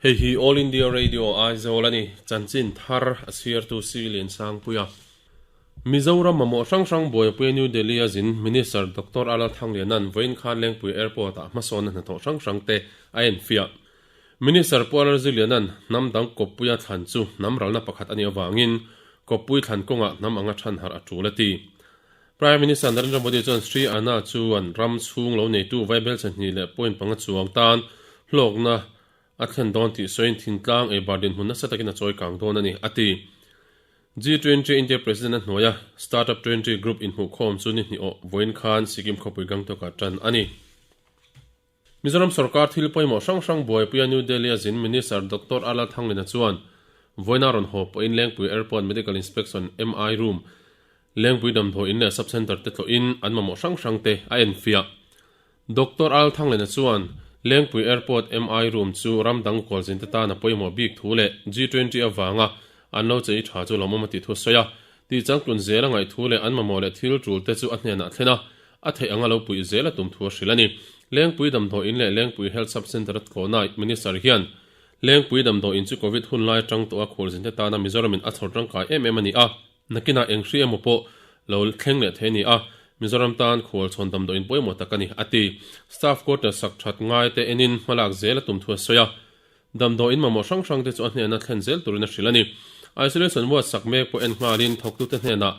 Hei hi All India Radio Aizawl a ni, chanchin thar a chhiartu Si Liansangpuia. Mizoram mamawh hrang hrang buaipui New Delhi a zin Minister Doctor Alal Thanglianan vawiin khan Lengpui Airport ah hmasawnna hnathawh hrang hrang te a enfiah. Minister Pu Alal Zilianan hnam dang kawppuia thlan chu hnam ralna pakhat a nih avangin kawppui thlan kawngah hnam anga than harh a tul a ti. Prime Minister Narendra Modi chuan Sri Anna chuan ram chhung lo neitu vaibel chahnih leh point panga chuang tan hlawkna a thlen dawn tih sawiin thingtlang eibar dinhmun nasa takin a chawi kang dawn a ni, a ti. G20 India President a hnuaia Startup 20 Group inhmuhkhawm chu ni hnih awh vawiin khan Sikkim khawpui Gangtok-ah tan a ni. Mizoram sorkar thil pawimawh hrang hrang buaipuia New Delhi-a zin Minister Doctor Alal Thanglina chuan vawiina rawn haw pawhin Lengpui Airport Medical Inspection, MI, Room, Lengpui damdawi in leh Sub-Centre te tlawhin an mamawh hrang hrang te a enfiah. Doctor Alal Thanglina chuan Lengpui Airport MI Room chu ram dang kawlzin te tan a pawimawh bik thu leh G20 avanga an lo chei tha chu lawmawm a tih thu a sawi a. Tihchangtlun zel a ngaih thu leh an mamawh leh thil tul te chu a hnenah thlen a, a theih anga lo puih zel a tum thu a hrilh a ni. Lengpui Damdawi In leh Lengpui Health Sub Centre a tlawhna Minister hian Lengpui Damdawi In chu Covid hun lai atang tawh a khualzinte tana Mizoramin a chhawr tangkai em em a ni a, nakinah eng hri emaw pawh lo thleng leh thei a ni a, Mizoram tan khualchhawn damdawi in pawimawh tak a ni, a ti. Staff quarter sak that ngai te enin hmalak zel a tum thu a sawi a. Damdawi in mamawh hrang hrang te chu a hnena thlen zel turin a hrilh a ni. Isolation ward sak mek pawh en nghalin thawktute hnenah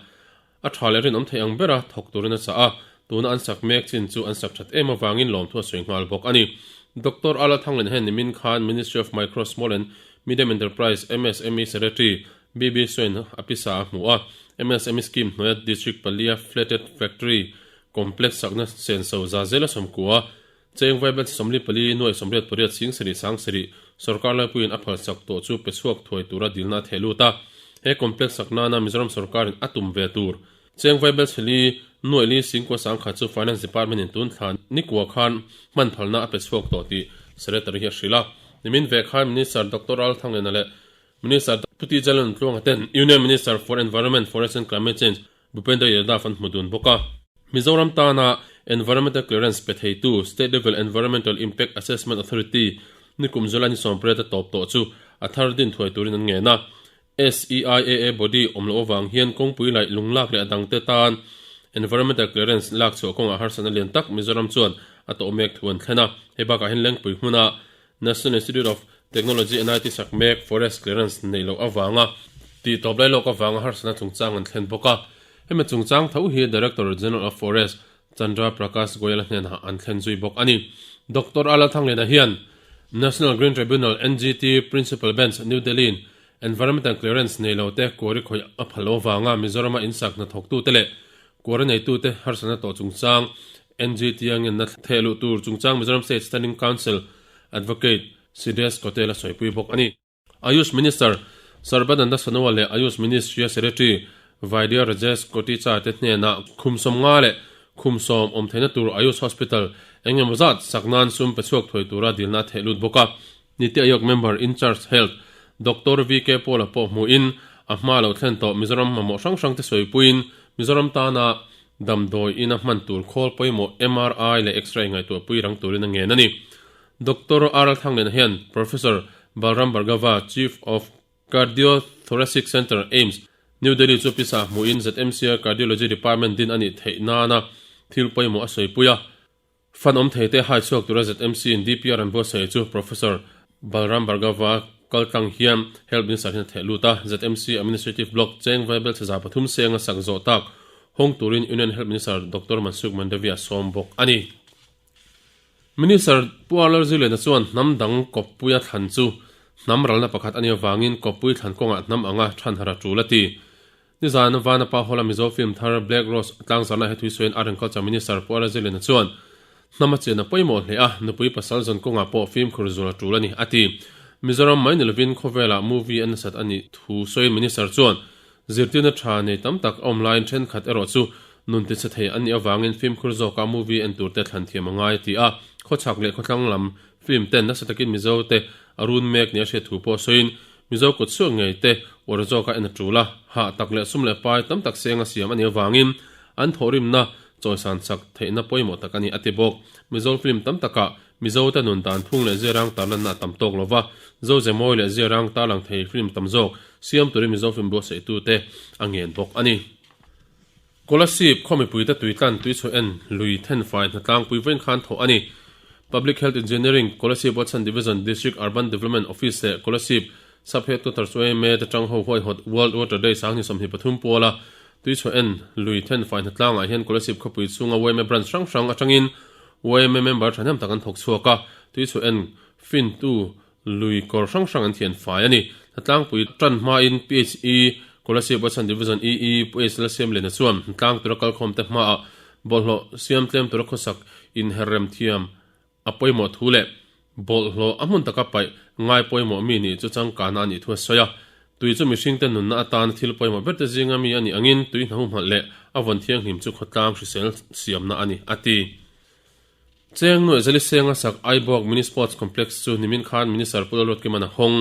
A tha leh rinawm thei ang bera thawk turin a chah a, tuna an sak mek chin chu an sak that em avangin lawmthu a sawi nghal bawk a ni. Doctor Ala Thanglin hian nimin khan Ministry of Micro, Small and Medium Enterprise, MSME, Secretary BB Swain a pisa a hmu a, MSME scheme hnuaia District palia Flatted Factory Complex sakna senso za zela sawmkua Cheng Vaibel 44 nuai 88 sing sarih sang sarih sorkar laipuiin a phalsak tawh chu pe chhuak thuai tura dilna a theh lut a. He complex sak nana Mizoram sorkarin a tum ve tur. Cheng Vaibel chheli nuai li singkua sangkhat chu Finance Department in tun thla nikua khan hman phalna a pe chhuak tawh tih Secretary hi a hrilh a. Nimin ve khan Minister Doctor Ral Thanglena leh Minister Puti Jalon Tluanga ten Union Minister for Environment, Forest and Climate Change Bhupendra Yadav an hmu dun bawk a. Mizoram tana Environmental Clearance pe theitu State Level Environmental Impact Assessment Authority nikum July ni sawmpariat a tawp tawh chu a thar din thuai turin an ngen a. SEIAA body awm loh avang hian kawngpui laih lunglak leh a dangte tan Environmental Clearance lak chhuah kawngah harsatna lian tak Mizoram chuan a tawh mek thu an thlen a. Hei bakah hian Lengpui hmuna National Institute of Technology, NIT, sak mek Forest Clearance neih loh avanga tih tawp lai lawk avanga harsatna chungchang an thlen bawk a. Hemi chungchang tho hi Director General of Forest, Chandra Prakash Goyal hnenah an thlen zui bawk a ni. Doctor A Lalthangliana hian National Green Tribunal, NGT, Principal Bench, New Delhi-in Environmental Clearance nei lo te kuari khawih a phal loh avanga Mizorama insak hnathawktute leh kuari neitute harsatna tawh chungchang NGT a ngenna theh luh tur chungchang Mizoram State Standing Counsel Advocate Siddhesh Kotel a sawipui bawk a ni. Ayush Minister Sarbananda Sonowal leh Ayush Ministry-a Secretary Vaidya Rajesh Koticha te hnenah khum 50 leh khum 10 awm theihna tur Ayush Hospital eng emaw zat sak nan sum pe chhuak thuai tura dilna a theh lut bawk a. Niti Aayog Member in Charge Health Doctor VK Paul-a pawh hmuhin a hma lo thlen tawh Mizoram mamawh hrang hrang te sawipuiin Mizoram tana Damdawi ina hman tur khawl pawimawh MRI leh X-ray ngaihtuahpui rang turin a ngen a ni. Doctor RL Thanglena hian Professor Balram Bhargava, Chief of Cardiothoracic Centre, AIIMS, New Delhi chu pisa hmuhin ZMC-a Cardiology Department din a nih theih nana thil pawimawh a sawipui a. Fund awm thei te hai chhuak tura ZMC-in DPR an buatsaih chu Professor Balram Bhargava kaltlang hian Health Minister hian a theh lut a, ZMC Administrative Block cheng vaibel chheza pathum senga sak zawh tak hawng turin Union Health Minister Doctor Mansukh Mandaviya sawm bawk a ni. Minister Pu Arlal Zilena chuan hnam dang kawppuia thlan chu hnam ralna pakhat a nih avangin kawppui thlan kawngah hnam anga thanhar a tul a ti. Nizan Vanapa Hall-a Mizo film thar Black Rose tlangzarna he thuisawiin Art and Culture Minister Pu Arla Zilena chuan hnam a chian a pawimawh hle a, nupui pasal zawn kawngah pawh fimkhur zual a tul a ni, a ti. Mizoram mai ni lovin khawvelah movie a nasat a nih thu sawiin Minister chuan zirtirna tha nei tam tak a awm laiin thenkhat erawh chu nun tichhe thei an nih avangin fimkhur zawka movie en turte thlan thiam a ngai a ti a. Khawchhak leh khawthlang lam film ten nasa takin Mizo te a run mek nia hriat thu pawh sawiin Mizo kut chhuak ngei te uar zawka en a tul a, hah tak leh sum leh pai tam tak seng a siam a nih avangin an thawhrimna Chawisan sak theihna pawimawh tak a ni, a ti bawk. Mizo film tam takah Mizote nun dan phung leh ziarang tarlanna a tam tawk lo va, Zo ze mawi leh ziarang tarlang thei film tam zawk siam turin Mizo film buatsaitute a ngen bawk a ni. Kolasib khaw mipuite tuitlan tuichhuah en lui thenfai hnatlangpui vawiin khan thawh a ni. Public Health Engineering, Kolasib Watson Division, District Urban Development Office leh Kolasib Sub-Headquarters yma te tang ho huaihawt World Water Day 2023 puala tuichhuah en lui thenfai hnatlangah hian Kolasib khawpui chhunga yma branch hrang hrang atangin yma member thahnem tak an thawk chhuak a, tuichhuah en fintu lui kawr hrang hrang an thian fai a ni. Hnatlangpui tan hmain PHE Kolasib Watson Division EE Pu H Lalsiamliana chuan hnatlang tura kalkhawm te hmaah bawlhhlawh siam tlem tura khawsak inherrem thiam a pawimawh thu leh bawlhhlawh a hmun taka paih ngai pawimawh mi nih chu changkana a nih thu a sawi a. Tui chu mihringte nunna atana thil pawimawh berte zinga mi a nih angin tui hna humhalh leh a vawn thianghlim chu khawtlang hrisel siamna a ni, a ti. Cheng Nuaih Zali Senga sak Aibawk Mini Sports Complex chu nimin khan Minister Pu Lalruatkiman a hawng.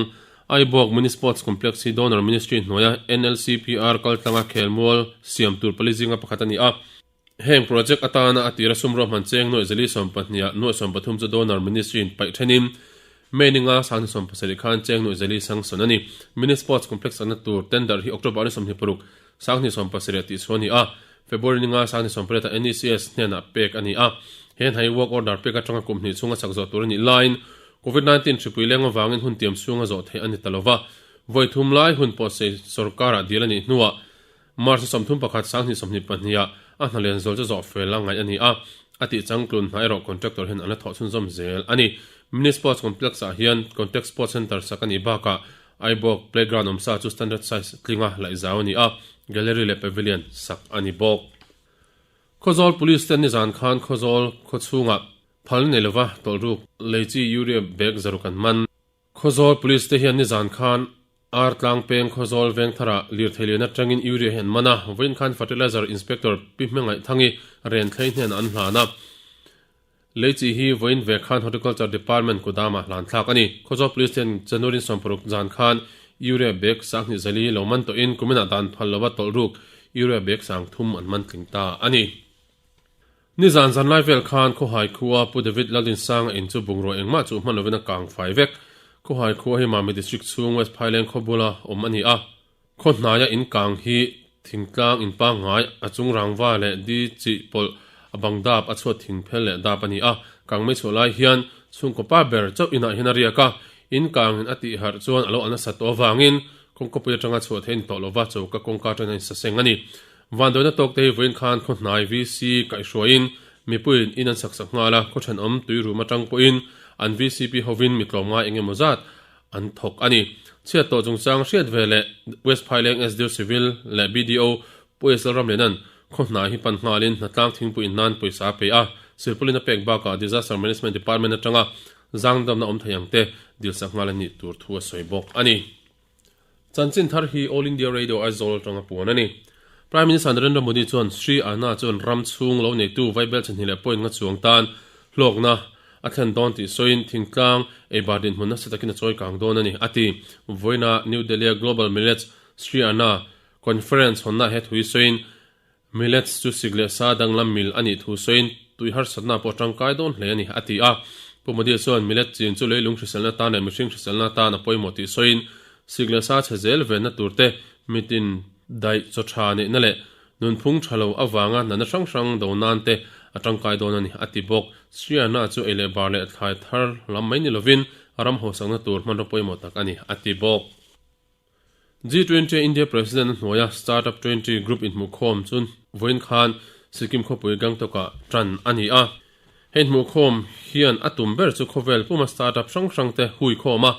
Aibawk Mini Sports Complex hi Donor Ministry hnuaia NLCPR kaltlanga khelmual siam tur pali zinga pakhat a ni a. Heng project atana a tira sum ruahman cheng nuaih zali sawmpahnih ah nuaih sawmpathum chu Donor Ministry in paih thenin May ninga sangni sawmpasarih khan cheng nuaih zali sanction a ni. Mini Sports Complex sakna tur tender hi October ni 26 sangni sawmpasarih ah tihchhuah a ni a, February ninga sangni sawmpariat ah NECS hnenah pek a ni a. He hnai work order pek atanga kum hnih chhunga sak zawh tur a nih laiin Covid 19 hripui leng avangin hun tiam chhunga zawh theih a ni ta lova, vawi thum lai hun pawh sei sorkarah dil a nih hnuah March 31 2022 ah a hna lian zual chu zawh fel a ngaih a ni a, a tih changtlun hna erawh contractor hian an la thawh chhunzawm zel a ni. Mini Sports Complex ah hian Contact Sports Centre sak a nih bakah Aibawk Playground awmsa chu standard size tlinga laih zau a ni a, gallery leh pavilion sak a ni bawk. Khawzawl Police ten nizan khan Khawzawl khawchhungah phal nei lova tawlhruk lei chi urea bag zaruk an man. Khawzawl Police te hian nizan khan Ar tlang peng Khawzawl Vengtharah lirthei lian atangin urea hi an man a, vawiin khan Fertilizer Inspector Pi Hmangaih-Thangi Renthlei hnenah an hlan a. Leichi hi vawiin ve khan Horticulture Department kudamah hlan thlak a ni. Khawzawl Police te hian January 16 zan khan urea bag 20 zali lo man tawhin kuminah dan phal lova tawlh ruk urea bag 30 an man tling ta a ni. Nizan zanlai vel khan Khawhai khua Pu David Laldinsanga in chu bungrua engmah chu hman lovin a kang fai vek. Khawhai khua hi Mami District chhung West Phaileng khaw bula awm a ni a. Khaw hnaia in kang hi thingtlang in pangngai a chung rangva leh di chih pawlh a bang dap a chhuat thing phel leh dap a ni a. Kang mei chhuah lai hian chhungkaw pa ber chauh inah hian a riak a. In kangin a tih harh chuan a lo a nasat tawh avangin kawngkawpui atanga chhuah theih a ni tawh lova choka kawngka atangin a insaseng a ni. Vanduaina tawk te hi vawiin khan khaw hnai VC kaihhruaiin mipuiin in an sak sak nghal a, khaw thenawm tui rum atang pawhin an VCP hovin mi tlawmngai eng emaw zat an thawk a ni. Chhiat tawh chungchang hriat ve leh West Phaileng SDO Civil leh BDO Pu SL Ramliana'n khaw hnai hi pan nghalin hnatlang thingpui in nan pawisa a pe a, silpawlin a pek bakah Disaster Management Department atanga zangdamna awm thei ang te dilsak nghal a nih tur thu a sawi bawk a ni. Chanchin thar hi All India Radio Aizawl atanga puan a ni. Prime Minister Narendra Modi chuan Sri Anna chuan ram chhung lo neitu vaibel chhnih leh point nga chuang tan hlawkna a thlen dawn tih sawiin thingtlang eibar dinhmun nasa takin a chawi kang dawn a ni, a ti. Vawiina New Delhi-a Global Millets Sri Anna Conference hawnna he thu hi sawiin Millets chu sik leh sa danglam mil a nih thu sawiin tui harsatna pawh tangkai dawn hle a ni, a ti a. Pu Modi chuan millet chin chu leilung hriselna tan leh mihring hriselna tan a pawimawh tih sawiin sik leh sa chhe zel venna tur te, mitin daih chaw tha neihna leh nunphung tha lo avanga natna hrang hrang do nan te a tangkai dawn a ni, a ti bawk. Sriana chu ei leh bar leh thlai thar lam mai ni lovin ram hausakna tur hmanraw pawimawh tak a ni, a ti bawk. G20 India President a hnuaia Startup 20 Group inhmuhkhawm chu vawiin khan Sikkim khawpui Gangtok-ah tan a ni a. He inhmuhkhawm hian a tum ber chu khawvel puma startup hrang hrangte huikhawm a,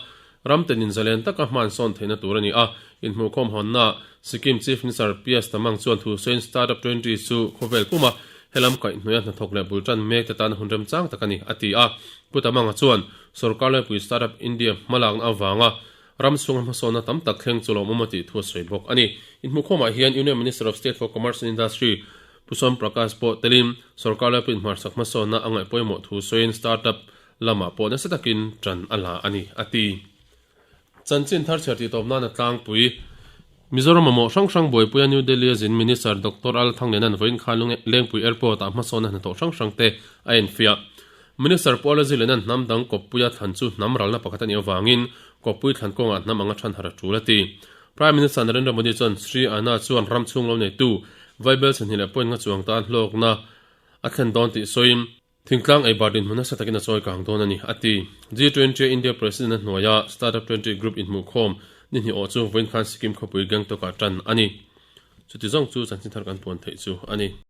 ram tenin zalen taka hman sawn theihna tur a ni a. Inhmuhkhawm hawnnaah Sikkim Chief Minister PS Tamang chuan thu sawiin Startup 20 chu khawvel puma helam kaihhnuaia hnathawk leh bul tan mek te tan hun remchang tak a ni, a ti a. Pu Tamang-a chuan sorkar laipui Startup India hmalakna avanga Ram chhunga hmasawnna tam tak thleng chu lawmawm a tih thu a sawi bawk a ni. Inhmuhkhawmah hian Union Minister of State for Commerce and Industry Pu Som Prakash pawh telin sorkar laipui inhmarchhak hmasawnna a ngaih pawimawh thu sawiin startup lamah pawh nasa takin tan a la a ni, a ti. Chanchin thar chhiar tih tawp nan a tlangpui. Mizoram mamawh hrang hrang buaipuia New Delhi a zin Minister Doctor Al Thangliana'n vawiin khan Lengpui Airport-ah hmasawnna hnathawh hrang hrang te a enfiah. Minister Pu Alaziliana'n hnam dang kawppuia thlan chu hnam ralna pakhat a nih avangin kawppui thlan kawngah hnam anga than har a tul a ti. Prime Minister Narendra Modi chuan Sri Anna chuan ram chhung lo neitu Vaibel chhunhnih leh point nga chuang tan hlawkna a thlen dawn tih sawiin, Thingtlang ei bar dinhmun nasa takin a chawi kang dawn a ni, a ti. G20 a India President a hnuaia Startup 20 Group inhmuhkhawm ni hnih awh chu vawiin khan Sikkim khawpui Gangtok-ah tan a ni. Chuti zawng chu chanchin thar kan puan theih chu a ni.